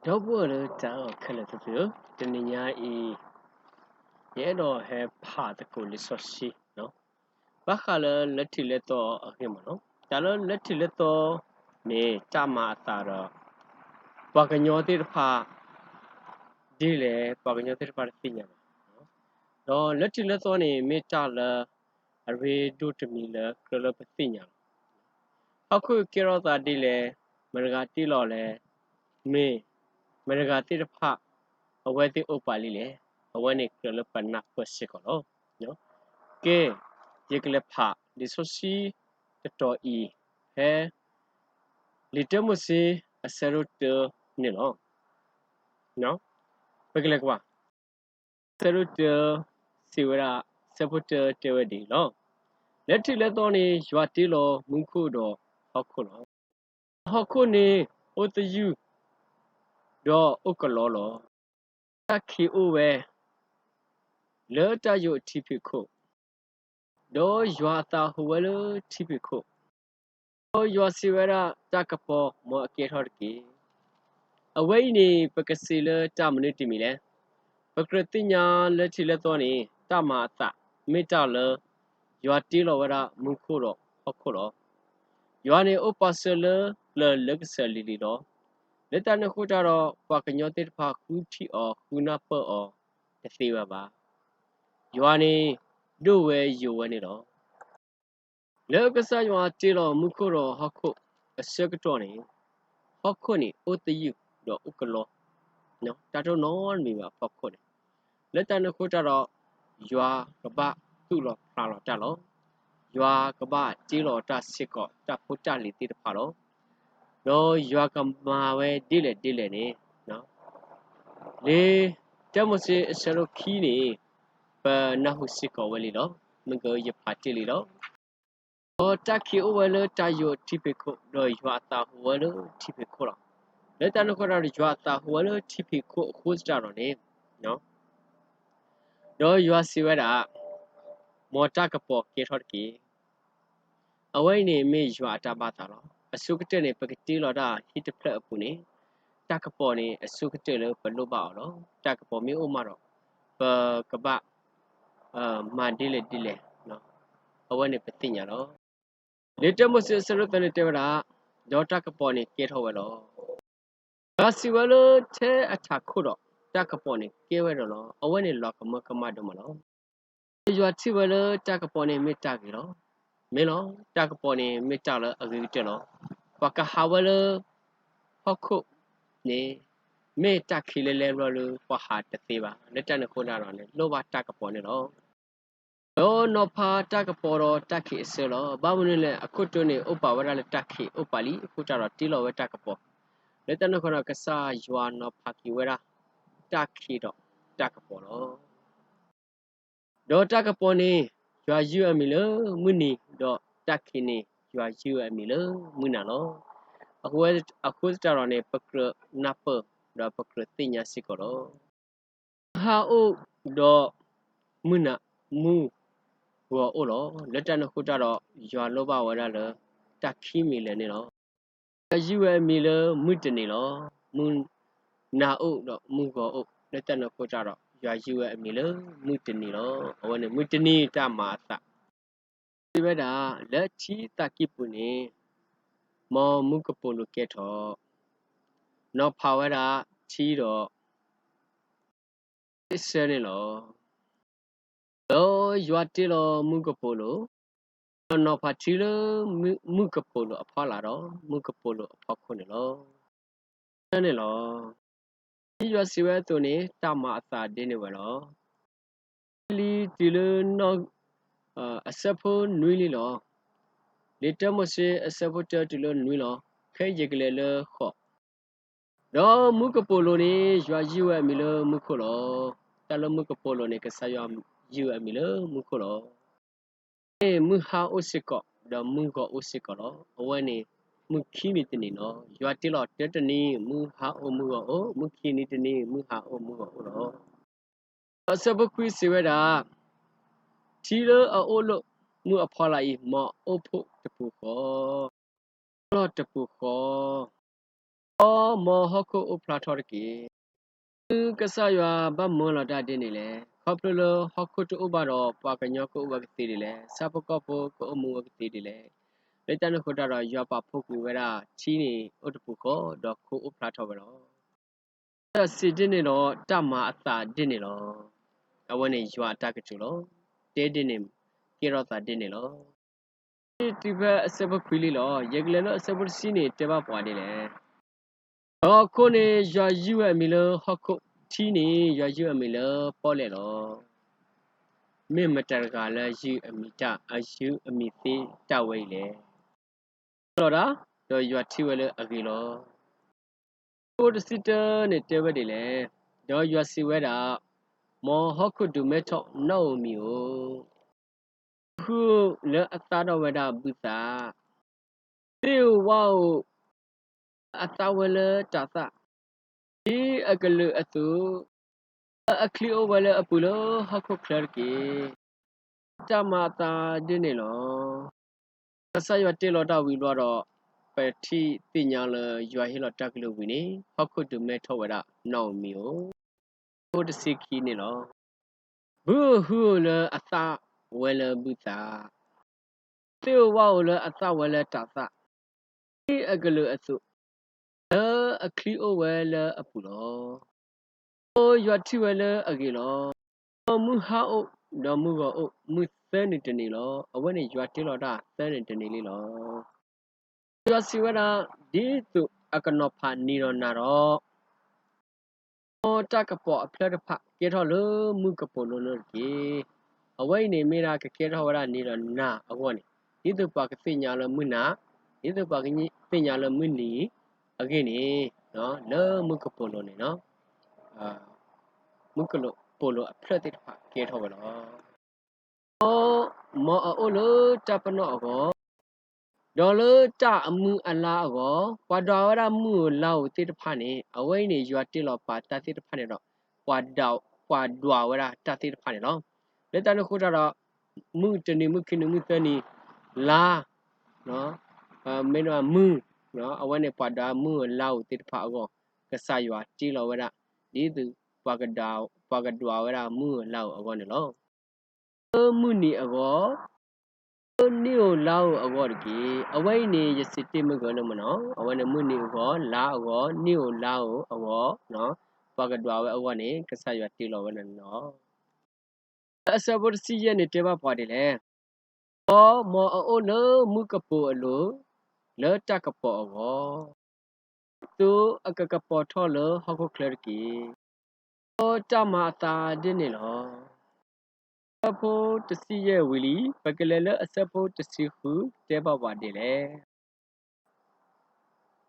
ဒီပုၢ်ဝဲၢ်လၢတၢ်အဲၣ်အီၤခဲလၢာ်သ့ၣ်ဧၢ, တနံၤညါအံၤ ယအဲၣ်ဒိးဟဲဖးသကိးလံာ်စီဆှံ ဘၣ်ဃးလၢလၢထံးလဲၢ်သီအဂ့ၢ်မ့ၢ်နီၤ. တၢ်လၢလၢထံးလဲၢ်သီန့ၣ် တၢ်မၤအသးဒီး ပှၤကညီသ့ၣ်တဖၣ် ဒ်လဲၣ် ပှၤကညီသ့ၣ်တဖၣ်တသ့ၣ်ညါဘၣ်. ဒီးလၢထံးလဲၢ်သီန့ၣ် မ့ၢ်တၢ်လၢအရ့ဒိၣ်တမံၤလၢကြၢးလၢပသ့ၣ်ညါလီၤ. ဟီၣ်ခိၣ်ကဲထီၣ်သးဒ်လဲၣ်, မတၤတဂၤတ့လီၤလဲၣ်, မ့ၢ်မတၤတဂၤသ့ၣ်တဖၣ် အဝဲသ့ၣ်အိၣ်ပာ်လံလဲၣ်, အဝဲန့ၣ်ကြၢးလၢပနၢ်ပၢၢ်စ့ၢ်ကီးလီၤ. ကဲ, ယကလဲၤဖးလံာ်စီဆှံတတီၤအံၤ ဖဲ လံာ်တၢမိၤၡ့အဆၢဒိၣ်တၢန့ၣ်လီၤ. ပကလဲၤကွၢ် ဆၢဒိၣ်တၢ စံးဝဲဒၣ်, ဆၢဖိတၢတဲဝဲဒ်အံၤလီၤ. လၢထံးလဲၢ်သီန့ၣ် ယွၤတ့လီၤမူခိၣ်ဒီးဟီၣ်ခိၣ်လီၤ. ဟီၣ်ခိၣ်န့ၣ်အိၣ်သယုၢ် ဒီးအိၣ်ကလီလီၤ. တၢ်ခံးအိၣ်ဝဲ လၢတၢ်ယိာ်အထံဖံးခိၣ်, ဒီးယွၤအသးဟူဝဲလၢထံဖံးခိၣ်, ဒီးယွၤစံးဝဲဒၣ်, တၢ်ကပီၤ, မ်အကဲထီၣ်တက့ၢ်. အဝဲအံၤန့ၣ် ပကစံးလၢတၢ်မနုၤတမံၤလဲၣ်. ပကြၢးသ့ၣ်ညါလၢထံးလဲၢ်သီန့ၣ် တၢ်မၤအသး မ့ၢ်တၢ်လၢ ယွၤတ့လီၤဝဲဒၣ်မူခိၣ်ဒီးဟီၣ်ခိၣ်လီၤ. ယွၤန့ၣ်အိၣ်ပာ်စၢၤလၢကျၢၤလၢကစၢၢ်လံၤလံၤလီၤ. လၢတၢ်န့ၣ်အဃိတၢ်ဒီး ပှၤကညီသ့ၣ်တဖၣ်ဃုထံၣ်အီၤဃုနၢ်ပၢၢ်အီၤတသ့ဝဲဘၣ်. ယွၤန့ၣ်ဒိၣ်ဝဲယိာ်ဝဲန့ၣ်လီၤ. လၢကစၢ်ယွၤတ့လီၤမူခိၣ်ဒီးဟီၣ်ခိၣ်အဆၢကတီၢ်န့ၣ်, ဟီၣ်ခိၣ်န့ၣ်အိၣ်သယုၢ်ဒီးအိၣ်ကလီ, တၢ်တအိၣ်နီတမံၤဘၣ်ဖီခိၣ်န့ၣ်. လၢတၢ်န့ၣ်အဃိတၢ်ဒီး ယွၤကဘၣ်သူၣ်လီၤဖျးလီၤတၢ်လီၤ. ယွၤကဘၣ်တ့လီၤတၢ်စ့ၢ်ကီး တၢ်ဖိတၢ်လံၤသ့ၣ်တဖၣ်လီၤ. ဒီးယွၤကမၤဝဲဒ်လဲၣ်ဒ်လဲၣ်န့ၣ်, လံာ်တၢမိၤၡ့အဆၢဒိၣ်ခံန့ၣ် ပနၢ်ဟူစ့ၢ်ကီးဝဲလံလီၤ. မ့ၢ်ကယဖးတ့ၢ်လံလီၤ. ဒီးတၢ်ခံးအိၣ်ဝဲလၢတၢ်ယိာ်ထံဖံးခိၣ်, ဒီးယွၤအသးဟူဝဲလၢထံဖံးခိၣ်လီၤ. လၢတၢ်န့ၣ်အဃိတၢ်ဒီး ယွၤအသးဟူဝဲလၢထံဖံးခိၣ်အဃိသတးဒီးန့ၣ်, ဒီးယွၤစံးဝဲဒၣ်, မ်တၢ်ကပီၤကဲထီၣ်တက့ၢ်. အဝဲအံၤန့ၣ်မ့ၢ်ယွၤအတၢ်ဘၣ်သးလီၤ. အဆိကတၢၢ်န့ၣ် ပကတ့လီၤတၢ်ဟံၣ်တဖျၢၣ်အပူၤန့ၣ်, တၢ်ကပီၤန့ၣ် အဆိကတၢၢ်လၢပလိၣ်ဘၣ်အီၤလီၤ. တၢ်ကပီၤမ့ၢ်အိၣ်မးဒီး ပကဘၣ် မၤဒ်လဲၣ်ဒ်လဲၣ်, အဝဲန့ၣ်ပသ့ၣ်ညါလီၤ. လံာ်တၢမိၤၡ့အဆၢဒိၣ်သၢန့ၣ်တဲဝဲဒၣ်, ဒီးတၢ်ကပီၤန့ၣ်ကဲထီၣ်ဝဲလီၤ. ယွၤစံးဝဲလၢထဲအထးခိၣ်ဒီး တၢ်ကပီၤန့ၣ်ကဲဝဲဒီးလီၤ. အဝဲန့ၣ်လီၤကမၢကမၣ်ဒိၣ်မးလီၤ. ယွၤထံၣ်ဝဲလၢတၢ်ကပီၤန့ၣ်မ့ၢ်တၢ်ဂ့ၤလီၤ. မ့ၢ်လီၤ, တၢ်ကပီၤန့ၣ်မ့ၢ်တၢ်လၢအဂ့ၤကတၢၢ်လီၤ. ပှၤကဟးဝဲလၢ ဟီၣ်ခိၣ်န့ၣ် မ့ၢ်တၢ်ခံးလဲလဲဘျီလၢပှၤဟးတသ့ဘၣ်. လၢတၢ်န့ၣ်အဃိတၢ်ဒီးန့ၣ် လိၣ်ဘၣ်တၢ်ကပီၤန့ၣ်လီၤ. ဒီးနီၤဖးတၢ်ကပီၤဒီးတၢ်ခံးအဆၢလီၤ. ဘၣ်မနုၤလဲၣ်, အခိၣ်တီန့ၣ် အိၣ်ပာ်ဝဲဒၣ်လၢတၢ်ခံးအိၣ်ပာ်လံအဃိတၢ်ဒီးတ့လီၤဝဲတၢ်ကပီၤ. လၢတၢ်န့ၣ်အဃိဒီး ကစၢ်ယွၤနီၤဖးက့ၤဝဲဒၣ် တၢ်ခံးဒီးတၢ်ကပီၤလီၤ. ဒီးတၢ်ကပီၤန့ၣ် ယွၤယုၢ်အမံၤလၢမုၢ်နံၤ, ဒီးတၢ်ခံးန့ၣ် ယွၤယုၢ်ဝဲအမံၤလၢမုၢ်နၤလီၤ. အဃိသတးဒီးန့ၣ် ပကြၢးနၢ်ပၢၢ် ဒီးပကြၢးသ့ၣ်ညါစ့ၢ်ကီးလီၤ. မုၢ်ဟါအိၣ်ဒီး မုၢ်နၤ, မုၢ်ဂီၤအိၣ်လီၤ. လၢတၢ်န့ၣ်အဃိတၢ်ဒီး ယွၤလိၣ်ဘၣ်ဝဲဒၣ်လၢ တၢ်ခံမံၤလၢာ်န့ၣ်လီၤ. ယွၤယုၢ်ဝဲအမံၤလၢမုၢ်တနံၤလီၤ. မုၢ်နၤအိၣ်ဒီးမုၢ်ဂီၤအိၣ်, လၢတၢ်န့ၣ်အဃိတၢ်ဒီး ယွၤယုၢ်ဝဲအမံၤလၢမုၢ်တနံၤလီၤ. အဝဲန့ၣ်မုၢ်တနံၤတၢ်မၤအသး စံးဝဲဒၣ်, လၢထံသးကံၢ်ပူၤန့ၣ် မ်မူကပိာ်လိၤကဲထီၣ်, နီၤဖးဝဲဒၣ်ထံဒီး အဆၢန့ၣ်လီၤ. ဒီးယွၤတ့လီၤမူကပိာ်လိၤ, ဒီးနီၤဖးထံလၢမူကပိာ်လိၤအဖီလာ်ဒီး မူကပိာ်လိၤအဖီခိၣ်န့ၣ်လီၤ. အဆၢန့ၣ်လီၤ. ဒ်ယွၤစံးဝဲအသိးန့ၣ် တၢ်မၤအသးဒ်န့ၣ်ဝဲလီၤ. လံတုၤလၢ အဆၢဖိနွံလံလီၤ. လံာ်တၢမိၤၡ့အဆၢဖိတၢတုၤလၢနွံလီၤ. ခဲအံၤယကလဲၤလၢဃိး ဒီးမူကပိာ်လိၤန့ၣ် ယွၤယုၢ်ဝဲအမံၤလၢမူခိၣ်လီၤ. တၢ်လၢမူကပိာ်လိၤန့ၣ် ကစၢ်ယွၤယုၢ်ဝဲအမံၤလၢမူခိၣ်လီၤ. မ့ၢ်မုၢ်ဟါအိၣ်စ့ၢ်ကီး ဒီးမုၢ်ဂီၤအိၣ်စ့ၢ်ကီးလီၤ. အဝဲန့ၣ် မုၢ်ခံနံၤတနံၤလီၤ. ယွၤတ့လီၤတၢတနံၤ မုၢ်ဟါအိၣ်မုၢ်ဂီၤအိၣ်, မုၢ်ခံနံၤတနံၤ မုၢ်ဟါအိၣ်မုၢ်ဂီၤအိၣ်လီၤ. ဒီးအဆၢဖိခွံစံးဝဲဒၣ်, ထံလၢအအိၣ်လၢမူအဖီလာ်အံၤ မ်အအိၣ်ဖှိၣ်တပူၤဃီ, အိၣ်လီၤတပူၤဃီ, ဒီး မ်ဟီၣ်ခိၣ်အိၣ်ဖျါထီၣ်တက့ၢ်. မ့ၢ်ကစၢ်ယွၤဘၣ်မၢလီၤတၢ်ဒ်န့ၣ်လဲၣ်. ခီဖျိလၢဟီၣ်ခိၣ်တအိၣ်ဘၣ်ဒီး ပှၤကညီကအိၣ်ဝဲကသ့ဒ်လဲၣ်. ဆၣ်ဖိကီၢ်ဖိကအိၣ်မူဝဲကသ့ဒ်လဲၣ်. လၢတၢ်န့ၣ်အဃိတၢ်ဒီး ယွၤပာ်ဖှိၣ်ကွံာ်ဝဲဒၣ်ထံန့ၣ်အိၣ်တပူၤဃီ ဒီးခိအိၣ်ဖျါထီၣ်ဝဲလီၤ. ဒီးစံးဒ်န့ၣ်ဒီးတၢ်မၤအသးဒ်န့ၣ်လီၤ. အဝဲန့ၣ်ယွၤအတၢ်ကတိၤလီၤ. တဲဒ်န့ၣ် ကဲထီၣ်သးဒ်န့ၣ်လီၤ. တုၤဖဲအဆၢဖိခွံလံလီၤ. ယကလဲၤလၢအဆၢဖိတဆံန့ၣ် တဲဘၣ်ပှၤဒ်လဲၣ်. ဒီးအဃိန့ၣ် ယွၤယုၢ်ဝဲအမံၤလၢဟီၣ်ခိၣ်, ထံန့ၣ် ယွၤယုၢ်အမံၤလၢပီၣ်လဲၣ်လီၤ. မ့ၢ်မတၤတဂၤလၢယုၢ်အမံၤတၢ်, အယုၢ်အမံၤသ့တၢ်ဝဲအံၤလဲၣ်. လီၤဒၣ်, ဒီးယွၤထံၣ်ဝဲလၢအဂ့ၤလီၤ. အဆၢဖိတဆံတၢန့ၣ်တဲဝဲဒ်လဲၣ်. ဒီးယွၤစံးဝဲဒၣ်, မ်ဟီၣ်ခိၣ်ဒုးမဲထီၣ်နီၣ်ဧိၤမံၤဧိၤ, ဟုဧိၤလၢအသၣ်ထီၣ်ဝဲဒၣ်ဘုသၣ်, သ့ၣ်ဧိၤဝၣ်ဧိၤ အသၣ်ဝဲလၢတၤသၣ်, ဒ်အကလုာ်အသိး, အချံအိၣ်ဝဲလၢအပူၤလၢဟီၣ်ခိၣ်ချၢတက့ၢ်. တၢ်မၤအသးဒ်န့ၣ်လီၤ. ကစၢ်ယွၤတ့လီၤတၢ်ဝံၤဘျီဒီး, ပထံၣ်သ့ၣ်ညါလၢယွၤဟ့ၣ်လီၤတၢ်ကလုၢ်ဝံၤန့ၣ် ဟီၣ်ခိၣ်ဒုးမဲထီၣ်ဝဲဒၣ်နီၣ်ဧိၤမံၤဧိၤ. အဆၢဖိတဆံခံန့ၣ်လီၤ. ဟုဧိၤဟုဧိၤလၢအသၣ်ဝဲလၢဘုသၣ်, သ့ၣ်ဧိၤဝၣ်ဧိၤလၢအသၣ်ဝဲလၢတၤသၣ်, ဒ်အကလုာ်အသိး, လၢအချံအိၣ်ဝဲလၢအပူၤလီၤ. ဒီးယွၤထံၣ်ဝဲလၢအဂ့ၤလီၤ. ဒီးမုၢ်ဟါအိၣ်, ဒီးမုၢ်ဂီၤအိၣ်, မုၢ်သၢနံၤတနံၤလီၤ. အဝဲန့ၣ်ယွၤတ့လီၤတၢ်သၢနံၤတနံၤလံလီၤ. ယွၤစံးဝဲဒၣ်, ဒ်သိးအကနီၤဖးနံၤဒီးနၤဒီး မ်တၢ်ကပီၤအဖျၢၣ်တဖၣ်ကဲထီၣ်လၢမုၢ်ကပိာ်လိၤန့ၣ်တက့ၢ်. အဝဲအံၤန့ၣ်မ့ၢ်ဒၣ်ကကဲထီၣ်ဝဲဒၣ်နံၤဒီးနၤအဂီၢ်န့ၣ်, ဒ်သိးပှၤကသ့ၣ်ညါလၢမုၢ်နၤ, ဒ်သိးပှၤကသ့ၣ်ညါလၢမုၢ်နံၤအဂ့ၢ်န့ၣ်, လၢမုၢ်ကပိာ်လိၤန့ၣ်, မုၢ်ကပိာ်လိၤအဖျၢၣ်သ့ၣ်တဖၣ်ကဲထီၣ်ဝဲလီၤ. ဒီးမ်အအိၣ်လၢတၢ်ပနီၣ်အဂီၢ်, ဒီးလၢတၢ်အမုၢ်အလါအဂီၢ်, ပှၤဒွးဝဲဒၣ်မုၢ်ဧိၤလါဧိၤသ့ၣ်တဖၣ်န့ၣ်, အဝဲအံၤန့ၣ် ယွၤတ့လီၤပာ်တၢ်သ့ၣ်တဖၣ်န့ၣ်ဒီး, ပှၤဒွးဝဲဒၣ်တၢ်သ့ၣ်တဖၣ်န့ၣ်လီၤ. လၢတၢ်န့ၣ်အဃိတၢ်ဒီး, မုၢ်တနံၤမုၢ်ခံနံၤမုၢ်သၢနံၤ, လါ, မ့ၢ်ဒၣ်မုၢ်, အဝဲန့ၣ်ပှၤဒွးမုၢ်ဧိၤလါဧိၤသ့ၣ်တဖၣ်အဂီၢ်, ကစၢ်ယွၤတ့လီၤဝဲဒၣ်, ဒ်သိးပှၤကဒွးဝဲဒၣ်မုၢ်ဧိၤလါဧိၤအဂီၢ်န့ၣ်လီၤ. လၢမုၢ်နံၤအဂီၢ်, လၢနံၣ်ဧိၤလါဧိၤအဂီၢ်တက့ၢ်. အဝဲအံၤန့ၣ် ယစံးတ့ၢ်မုၢ်ဂီၤလၢမနီၤ, အဝဲန့ၣ်မုၢ်နံၤအဂီၢ်, လါအဂီၢ်, နံၣ်ဧိၤလါဧိၤအဂီၢ်, ပှၤကဒွးဝဲအဂီၢ်န့ၣ် ကစၢ်ယွၤတ့လီၤဝဲန့ၣ်လီၤ. လၢအဆၢဖိတဆံယဲၢ်န့ၣ်တဲဘၣ်ပှၤဒ်လဲၣ်. ဒီးမ်အအိၣ်လၢမုၢ်ကပိာ်အလိၤ, လၢတၢ်ကပီၤအဂီၢ်, ဒ်သိးအကကပီၤထီၣ်လၢဟီၣ်ခိၣ်ချၢတက့ၢ်. ဒီးတၢ်မၤအသးဒ်န့ၣ်လီၤ. အဆၢဖိတဆံယဲၢ်ဝံၤလံ, ပကလဲၤလၢအဆၢဖိတဆံဃု တဲဘၣ်ပှၤဒ်လဲၣ်.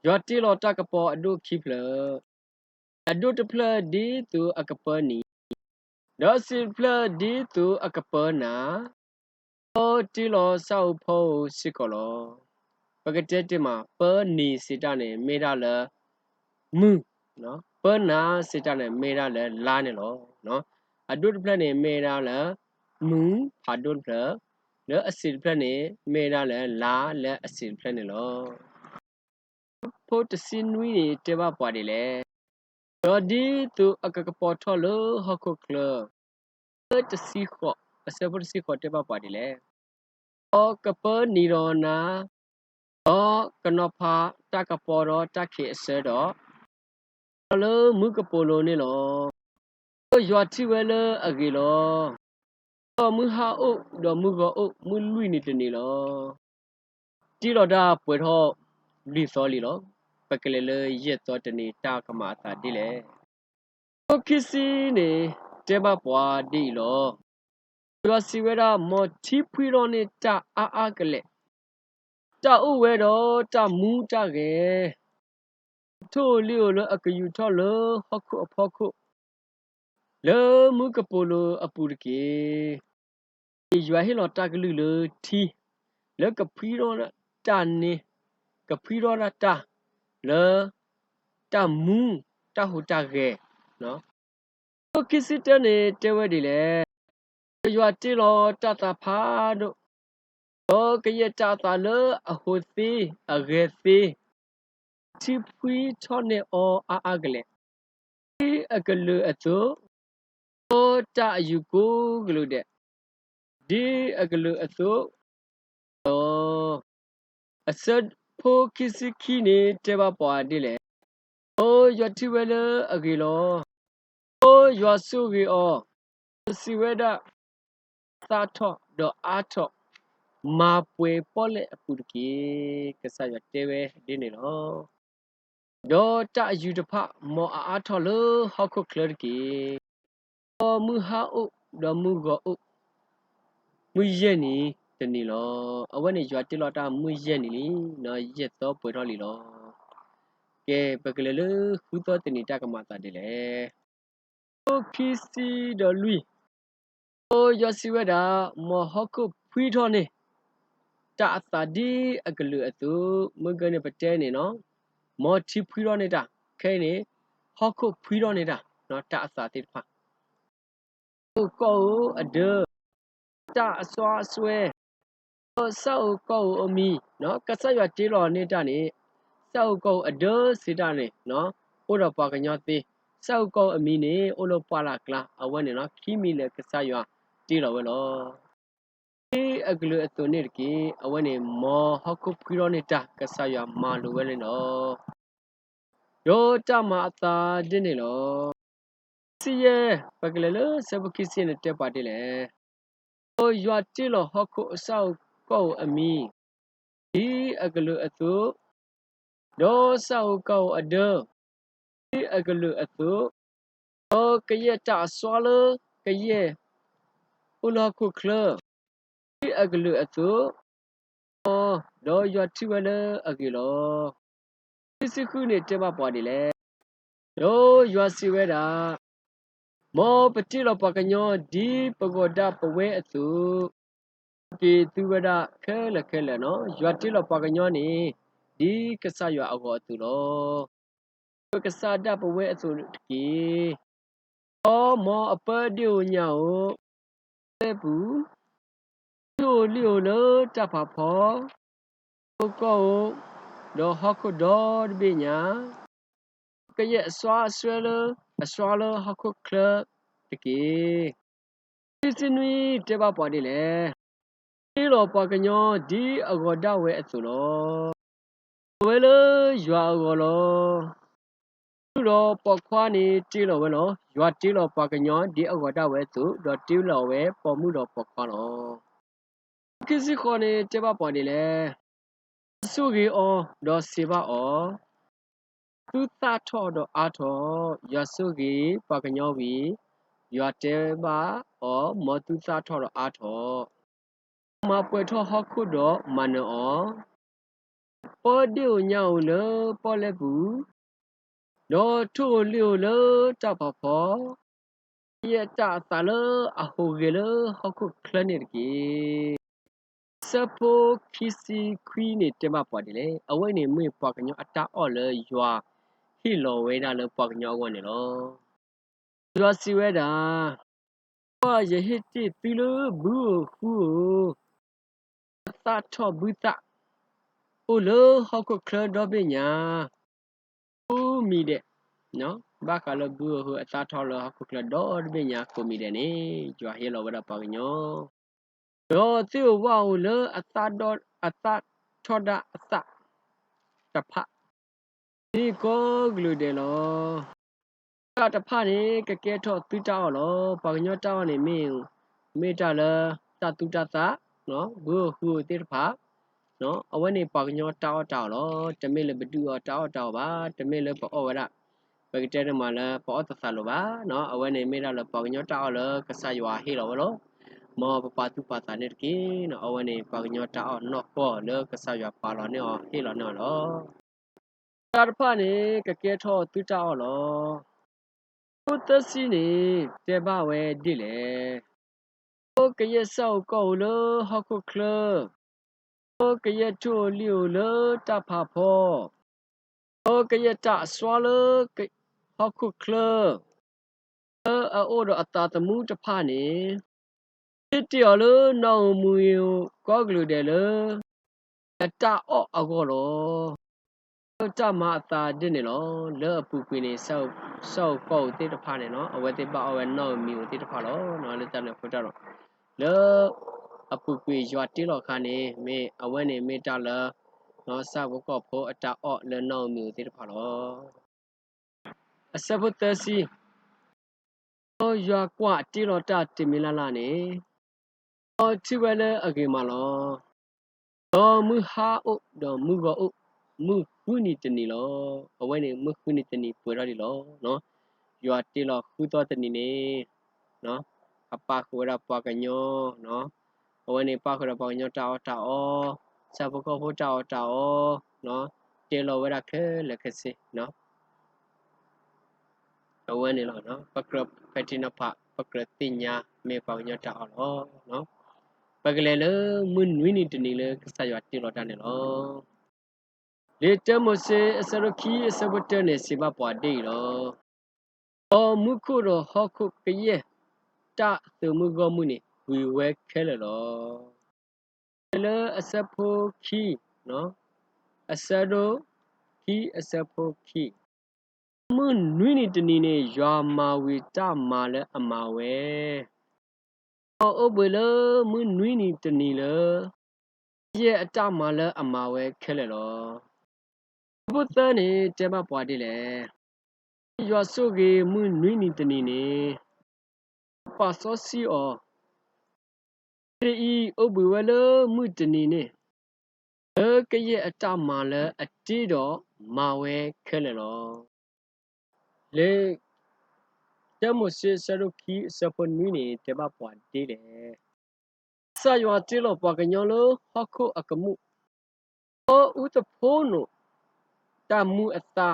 ယွၤတ့လီၤတၢ်ကပီၤအဒိၣ်ခံဖျၢၣ်, အဒိၣ်တဖျၢၣ်ဒ်သိးအကပၢနံၤ, ဒီးအဆံးတဖျၢၣ်ဒ်သိးအကပၢနၤ, ဒီးတ့လီၤဆၣ်ဧိၤဖီဧိၤစ့ၢ်ကီးလီၤ. ပကတဲတ့ၢ်မး, ပၢနံၤစံးတၢ်န့ၣ် မ့ၢ်ဒၣ်လၢ မုၢ်, ပၢနၤစံးတၢ်န့ၣ် မ့ၢ်ဒၣ်လၢလါန့ၣ်လီၤ. အဒိၣ်တဖျၢၣ်န့ၣ် မ့ၢ်ဒၣ်လၢ မုၢ်ဖးဒိၣ်တဖျၢၣ်, လၢအဆံးတဖျၢၣ်န့ၣ် မ့ၢ်ဒၣ်လၢလါလၢအဆံးတဖျၢၣ်န့ၣ်လီၤ. ဖိတဆံနွံန့ၣ်တဲဘၣ်ပှၤဒ်လဲၣ်. ဒီးဒ်သိးအကကပီၤထီၣ်လၢဟီၣ်ခိၣ်ချၢ, လၢတဆံဃိး, အဆၢဖိတဆံဃိးတဲဘၣ်ပှၤဒ်လဲၣ်. ဒီးကပၢနံၤဒီးနၤ, ဒီးကနီၤဖးတၢ်ကပီၤဒီးတၢ်ခံးအဆၢဒီး, ဒီးလၢမုၢ်ကပိာ်လိၤန့ၣ်လီၤ. ဒီးယွၤထံၣ်ဝဲလၢအဂ့ၤလီၤ. ဒီးမုၢ်ဟါအိၣ်, ဒီးမုၢ်ဂီၤအိၣ်, မုၢ်လွံၢ်နံၤတနံၤလီၤ. တ့လီၤတၢ်ပှဲၤထီၣ်လွံၢ်သီလံလီၤ. ပကလဲၤလၢယဲၢ်သီတနံၤ တၢ်ကမၤအသးဒ်လဲၣ်. အဆၢဖိခံဆံန့ၣ် တဲဘၣ်ပှၤဒ်အံၤလီၤ. ယွၤစံးဝဲဒၣ်, မ်ထံဖှံထီၣ်န့ၢ်တၢ်အါအါကလဲာ်, တၢ်အိၣ်ဝဲဒီးတၢ်မူတၢ်ဂဲၤ, ထိၣ်ဧိၤလံၣ်ဧိၤလၢအကယူၤထီၣ်လၢဟီၣ်ခိၣ်အဖီခိၣ်, လၢမုၢ်ကပိာ်လိၤအပူၤတက့ၢ်. ယွၤဟ့ၣ်လီၤတၢ်ကလုၢ်လၢထံ, လၢကဖှံထီၣ်တၢ်န့ၣ်, ကဖှံထီၣ်တၢ်, လၢတၢ်မူ, တၢ်ဟူးတၢ်ဂဲၤ. အဆၢဖိခံဆံတၢန့ၣ် တဲဝဲဒ်လဲၣ်. ဒီးယွၤတ့လီၤတၢ်သးဖးဒိၣ်, ဒီးကယဲၢ်တၢ်အသးလၢအဟူးသ့, အဂဲၤသ့, ထံဖှံထီၣ်န့ၢ်အီၤအါအါကလဲာ်, ဒ်အကလုာ်အသိး, ဒီးတၢ်အယူၤကိးကလုာ်ဒဲး, ဒ်အကလုာ်အသိးလီၤ. အဆၢဖိခံဆံခံန့ၣ်တဲဘၣ်ပှၤဒ်လဲၣ်. ဒီးယွၤထံၣ်ဝဲလၢအဂ့ၤလီၤ. ဒီးယွၤဆိၣ်ဂ့ၤအီၤ, ဒီးစံးဝဲဒၣ်, သၣ်ထီၣ်ဒီးအါထီၣ်, မၤပှဲၤပီၣ်လဲၣ်အပူၤတက့ၢ်. ကစၢ်ယွၤတဲဝဲဒ်န့ၣ်လီၤ. ဒီးတၢ်အယူၤတဖၣ် မ်အအါထီၣ်လၢဟီၣ်ခိၣ်ချၢတက့ၢ်. ဒီးမုၢ်ဟါအိၣ်, ဒီးမုၢ်ဂီၤအိၣ်, မုၢ်ယဲၢ်နံၤတနံၤလီၤ. အဝဲန့ၣ်ယွၤတ့လီၤတၢ်မုၢ်ယဲၢ်နံၤလံ, ယဲၢ်သီပှဲၤထီၣ်လံလီၤ. ကဲ, ပကလဲၤလၢဃုသီတနံၤတၢ်ကမၤအသးဒ်လဲၣ်. အဆၢဖိခံဆံဒီးလွံၢ်, ဒီးယွၤစံးဝဲဒၣ်, မ်ဟီၣ်ခိၣ်ဖှံထီၣ်န့ၢ် တၢ်အသးဒ်အကလုာ်အသိး, မ့ၢ်ဂ့ၤန့ၣ်ပတဲန့ၣ်လီၤ, မ်ထံဖှံထီၣ်န့ၢ်တၢ်, ခဲအံၤန့ၣ်, ဟီၣ်ခိၣ်ဖှံထီၣ်န့ၢ်တၢ်, တၢ်အသးသ့ၣ်တဖၣ် အိၣ်ကီၢ်ဧိၤအဒၢ, တၢ်အစွါအစွဲ, ဒီးဆၣ်ဧိၤကီၢ်ဧိၤအမံၤ, ကစၢ်ယွၤတ့လီၤန့ၢ်တၢ်န့ၣ်, ဆၣ်ဧိၤကီၢ်ဧိၤအဒၢစံးတၢ်န့ၣ်, အိၣ်ဒီးပှၤကညီသ့, ဆၣ်ဧိၤကီၢ်ဧိၤအမံၤန့ၣ် အိၣ်လၢပှၢ်လၢ်ကျါ, အဝဲန့ၣ်လီၤ ခံမံၤလၢကစၢ်ယွၤတ့လီၤဝဲလီၤ. ဒ်အကလုာ်အသိးန့ၣ်တက့ၢ်, အဝဲန့ၣ်မ်ဟီၣ်ခိၣ်ဖှံထီၣ်န့ၢ်တၢ် ကစၢ်ယွၤမၤလိာ်ဝဲန့ၣ်လီၤ. ဒီးတၢ်မၤအသးဒ်န့ၣ်လီၤ. ခံဆံယဲၢ်, ပကလဲၤလၢဆၢဖိခံဆံယဲၢ်န့ၣ်တဲပှၤဒ်လဲၣ်. ဒီးယွၤတ့လီၤဟီၣ်ခိၣ်ဆၣ်ဧိၤကီၢ်ဧိၤအမံၤ, ဒ်အကလုာ်အသိး, ဒီးဆၣ်ဧိၤကီၢ်ဧိၤအဒၢ, ဒ်အကလုာ်အသိး, ဒီးကယဲၢ်တၢ်အစွါလၢကယဲၢ်အိၣ်လၢဟီၣ်ခိၣ်ချၢ, ဒ်အကလုာ်အသိး, ဒီးယွၤထံၣ်ဝဲလၢအဂ့ၤလီၤ. ခံဆံဃုန့ၣ်တဲဘၣ်ပှၤဒ်လဲၣ်. ဒီးယွၤစံးဝဲဒၣ်, မ်ပတ့လီၤပှၤကညီဒ်ပဂီၤဒၣ်ပဝဲအသိး, က့ၤသုဝဲဒၣ်ခဲလၢာ်ခဲလၢာ်လီၤ. ယွၤတ့လီၤပှၤကညီန့ၣ်, ဒ်ကစၢ်ယွၤအဂီၤအသိးလီၤ. ပကစၢ်ဒၣ်ပဝဲအသိးတက့ၢ်. ဒီးမ်အပၢဒ့ၣ်ဧိၤညၣ်ဧိၤ, လၢပူၤ, ထိၣ်ဧိၤလံၣ်ဧိၤလၢတၢ်ဖးဖီ, ဟီၣ်ခိၣ်ကီၢ်ဧိၤ, ဒီးဟီၣ်ခိၣ်ဒီတဘ့ၣ်ညါ, ကယဲၢ်အစွါအစွဲလၢ, အစွါလၢဟီၣ်ခိၣ်ချၢတက့ၢ်. ခံဆံနွံတဲဘၣ်ပှၤဒ်လဲၣ်. တ့လီၤပှၤကညီဒ်အဂီၤဒၣ်ဝဲအသိးလီၤ. အဝဲလၢယွၤအဂီၤလီၤ. မူဒီးပိာ်ခွါန့ၣ်တ့လီၤဝဲလီၤ. ယွၤတ့လီၤပှၤကညီဒ်အဂီၤဒၣ်ဝဲအသိး, ဒီးတ့လီၤဝဲပိာ်မုၣ်ဒီးပိာ်ခွါလီၤ. ခံဆံဃိးန့ၣ်တဲဘၣ်ပှၤဒ်လဲၣ်. ဆိၣ်ဂ့ၤအီၤဒီးစံးဘၣ်အီၤ, သုသၣ်ထီၣ်ဒီးအါထီၣ်, ယွၤဆိၣ်ဂ့ၤပှၤကညီဝံၤ, ယွၤတဲဘၣ်အီၤ, မ်သုသၣ်ထီၣ်ဒီးအါထီၣ်, မၤပှဲၤထီၣ်ဟီၣ်ခိၣ်ဒီးမၤနၢၤအီၤ, ပၢဒ့ၣ်ဧိၤညၣ်ဧိၤလၢပီၣ်လဲၣ်ပူၤ, ဒီးထိၣ်ဧိၤလံၣ်ဧိၤလၢတၢ်ဖးဖီ, ကယဲၢ်တၢ်အသးလၢအဟူးဂဲၤလၢဟီၣ်ခိၣ်ချၢန့ၣ်တက့ၢ်. ဆၢဖိခံဆံခွံန့ၣ်တဲဘၣ်ပှၤဒ်လဲၣ်. အဝဲန့ၣ်မ့ၢ်ပှၤကညီအတၢ်အီၣ်လၢယွၤဟ့ၣ်လီၤဝဲဒၣ်လၢပှၤကညီအဂီၢ်န့ၣ်လီၤ. ယွၤစံးဝဲဒၣ်, ကွၢ်ယဟ့ၣ်တ့ၢ်သုလၢဘုဧိၤဃုဧိၤ, အသၣ်ထီၣ်ဘုသၣ်, အိၣ်လၢဟီၣ်ခိၣ်ချၢဒီဘ့ၣ်ညါ, ကိးမံၤဒဲး, ဘၣ်ဃးလၢဘုဧိၤဃုအသၣ်ထီၣ်လၢဟီၣ်ခိၣ်ချၢဒီတဘ့ၣ်ညါကိးမံၤဒဲးန့ၣ်, ယွၤဟ့ၣ်လီၤဝဲဒၣ်ပှၤကညီ ဒီးသ့ၣ်ဧိၤဝၣ်ဧိၤလၢအသၣ်ထီၣ်ဒၣ်အသၣ်တဖၣ်, ဒ်ကိးကလုာ်ဒဲးလီၤ. တၢ်တဖၣ်န့ၣ် ကကဲထီၣ်သုတၢ်အီၣ်လီၤ. ပှၤကညီတၢ်အီၣ်န့ၣ်မ့ၢ်, မ့ၢ်တၢ်လၢတၢ်သူတၢ်သၣ်, ဘုဧိၤဃုဧိၤသ့ၣ်တဖၣ်, အဝဲန့ၣ်ပှၤကညီတၢ်အီၣ်တၢ်အီလီၤ. တမ့ၢ်လၢပဒုးအီၣ်တၢ်အီၣ်တၢ်အီဘၣ်, တမ့ၢ်လၢပအီၣ်ဝဲဒၣ်, ပကတဲတမးလၢပအီၣ်သးသးလိၤဘၣ်, အဝဲန့ၣ်မ့ၢ်ဒၣ်လၢပှၤကညီတၢ်အီၣ်လၢကစၢ်ယွၤဟ့ၣ်လီၤဝဲလီၤ. မ်ပပာ်သူၣ်ပာ်သးန့ၣ်တက့ၢ်, အဝဲန့ၣ်ပှၤကညီတၢ်အီၣ်နီၢ်ကီၢ်လၢကစၢ်ယွၤပာ်လီၤန့ၢ်အီၤဟ့ၣ်လီၤန့ၢ်အီၤလီၤ. တၢ်တဖၣ်န့ၣ် ကကဲထီၣ်သုတၢ်အီၣ်လီၤ. အဆၢဖိသၢဆံန့ၣ် တဲဘၣ်ဝဲဒ်လဲၣ်. ဒီးကယဲၢ်ဆၣ်ဧိၤကီၢ်ဧိၤလၢဟီၣ်ခိၣ်ချၢ, ဒီးကယဲၢ်ထိၣ်ဧိၤလံၣ်ဧိၤလၢတၢ်ဖးဖီ, ဒီးကယဲၢ်တၢ်အစွါလၢဟီၣ်ခိၣ်ချၢ, လၢအအိၣ်ဒီးအသးသမူတဖၣ်န့ၣ်, ဟ့ၣ်တ့ၢ်အီၤလၢနီၣ်ဧိၤမုၢ်ဧိၤကိးကလုာ်ဒဲးလၢ အတၢ်အီၣ်အဂီၢ်လီၤ. လၢတၢ်မၤအသးဒ်န့ၣ်လီၤ. လၢအပူၤကွံာ်န့ၣ် ဆၣ်ဧိၤကီၢ်ဧိၤသ့ၣ်တဖၣ်န့ၣ် အဝဲသ့ၣ်ဘၣ်အီဝဲနီၣ်ဧိၤမံၤဧိၤသ့ၣ်တဖၣ်လီၤ. လၢတၢ်န့ၣ်အဃိတၢ်ဒီး လၢအပူၤကွံာ်ယွၤတ့လီၤအခါန့ၣ် မ့ၢ်အဝဲန့ၣ်မ့ၢ်တၢ်လၢ ဆၣ်ဖိကီၢ်ဖိအတၢ်အီၣ်လၢနီၣ်ဧိၤမံၤဧိၤသ့ၣ်တဖၣ်လီၤ. အဆၢဖိသၢဆံ, ဒီးယွၤကွၢ်တ့လီၤတၢ်တမံၤလၢ်လၢ်န့ၣ် ဒီးထံၣ်ဝဲလၢအဂ့ၤမးလီၤ. ဒီးမုၢ်ဟါအိၣ် ဒီးမုၢ်ဂီၤအိၣ်, မုၢ်ဃုနံၤတနံၤလီၤ. အဝဲန့ၣ်မုၢ်ဃုနံၤတနံၤပှဲၤထီၣ်ဒံးလီၤ. ယွၤတ့လီၤဃုသီတနံၤန့ၣ် အပာ်ဃုာ်ဝဲဒၣ်ပှၤကညီ, အဝဲန့ၣ်ပာ်ဃုာ်ဒီးပှၤကညီတၢ်အီၣ်တၢ်အီ, ဆၣ်ဖိကီၢ်ဖိတၢ်အီၣ်တၢ်အီ, တ့လီၤဝဲဒၣ်ခဲလၢာ်ခဲဆ့ အဝဲန့ၣ်လီၤ. ပကြၢးဖဲထံနီၤဖး ပကြၢးသ့ၣ်ညါမ့ၢ်ပှၤကညီတၢ်အီၣ်လီၤ. ပကလဲၤလၢမုၢ်နွံနံၤတနံၤလၢကစၢ်ယွၤတ့လီၤတၢ်န့ၣ်လီၤ. လံာ်တၢမိၤၡ့အဆၢဒိၣ်ခံအဆၢဖိတၢန့ၣ် စံးဘၣ်ပှၤဒ်အံၤလီၤ. ဒီးမူခိၣ်ဒီးဟီၣ်ခိၣ်ကယဲၢ် တၢ်သုးမုၢ်ဂီၢ်မုၢ်န့ၣ် ဝံၤဝဲခဲလၢာ်လီၤ. လၢအဆၢဖိခံ, အဆၢဒိၣ်ခံအဆၢဖိခံ, မုၢ်နွံနံၤတနံၤန့ၣ် ယွၤမၤဝံၤတၢ်မၤလၢအမၤဝဲ, ဒီးအိၣ်ဘှံးလၢမုၢ်နွံနံၤတနံၤလၢ ကယဲၢ်အတၢ်မၤလၢအမၤဝဲခဲလၢာ်လီၤ. အဆၢဖိသၢန့ၣ် တဲဘၣ်ပှၤဒ်လဲၣ်. ယွၤဆိၣ်ဂ့ၤမုၢ်နွံနံၤတနံၤန့ၣ် ပာ်စီဆှံအီၤ, ဒ်အံၤ, အိၣ်ဘှံးဝဲလၢမုၢ်တနံၤန့ၣ် လၢကယဲၢ်အတၢ်မၤလၢအတ့ဒီးမၤဝဲခဲလၢာ်လီၤ. လံာ်တၢမိၤၡ့အဆၢဒိၣ်ခံအဆၢဖိနွံန့ၣ် တဲဘၣ်ပှၤဒ်လဲၣ်. ကစၢ်ယွၤတ့လီၤပှၤကညီလၢဟီၣ်ခိၣ်အကမူၣ်, ဒီးအူသဖှိနုာ်တၢ်မူအသါ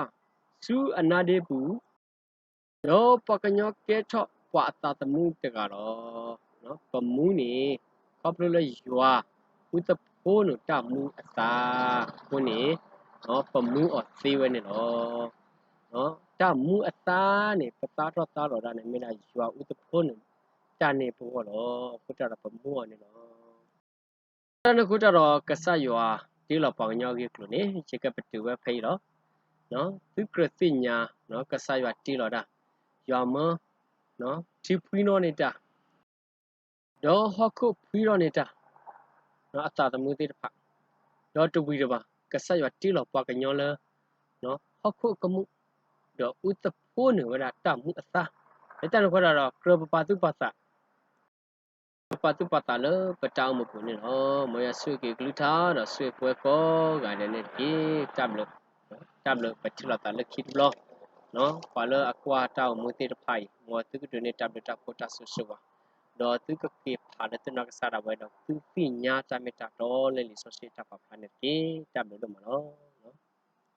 ဆူအနါဒ့ပူၤ, ဒီးပှၤကညီကဲထီၣ်ပှၤအသးသမူတဂၤလီၤ. ပမူန့ၣ် ခီဖျိလၢယွၤအူသဖှိနုာ်တၢ်မူအသါအဃိန့ၣ် ပမူအီၤသ့ဝဲန့ၣ်လီၤ. တၢ်မူအသါန့ၣ် ပသါထီၣ်သါလီၤဒၣ်န့ၣ် မ့ၢ်ဒၣ်ယွၤအူသဖှိနုာ်တၢ်န့ၣ်ပဂီၢ်လီၤ. အဃိတၢ်ဒီးပမူအီၤန့ၣ်လီၤ. တၢ်န့ၣ်အဃိတၢ်ဒီး ကစၢ်ယွၤတ့လီၤပှၤကညီအဂ့ၢ်အကျိၤန့ၣ် ယကပတုာ်ဝဲဖဲအံၤလီၤ. သုကြၢးသ့ၣ်ညါ ကစၢ်ယွၤတ့လီၤတၢ်, ယွၤမၢ ထံဖှံထီၣ်န့ၢ်တၢ် ဒီးဟီၣ်ခိၣ်ဖှံထီၣ်န့ၢ်တၢ် အသးသမူသ့ၣ်တဖၣ်, ဒီးတဝံၤတဘၣ် ကစၢ်ယွၤတ့လီၤပှၤကညီလၢ ဟီၣ်ခိၣ်ကမူၣ်, ဒီးအူသဖှိနုာ်ဝဲဒၣ်တၢ်မူအသါ, လၢတၢ်န့ၣ်အဃိတၢ်ဒီး ကြၢးပပာ်သူၣ်ပာ်သး ပပာ်သူၣ်ပာ်သးလၢပတၢ်အိၣ်မူပူၤန့ၣ်လီၤ. မ်ယွၤဆိၣ်ဂ့ၤက့ၤကလုၢ်ကထါ ဒီးဆိၣ်ဂ့ၤပဝဲကိးဂၤဒဲးန့ၣ်တက့ၢ်. တၢ်ဘျုးပထံၣ်လိာ်သးလၢခံတဘျီ, ပှၤလၢအကွၢ်တၢ်အိၣ်မူသ့ၣ်တဖၣ်အံၤ မ်သုကဒိးန့ၢ်တၢ်ဘျုးတၢ်ဖှိၣ်တၢ်စိၤစိၤဝါ, ဒီးသုကက့ၤဖးလၢသုနီၢ်ကစၢ်ဒၣ်ဝဲဒီး သုသ့ၣ်ညါတၢ်မ့ၢ်တၢ်တီလၢလံာ်စီဆှံတၢ်ပာ်ဖျါန့ၣ်တက့ၢ်. တၢ်ဘျုးဒိၣ်မးလီၤ.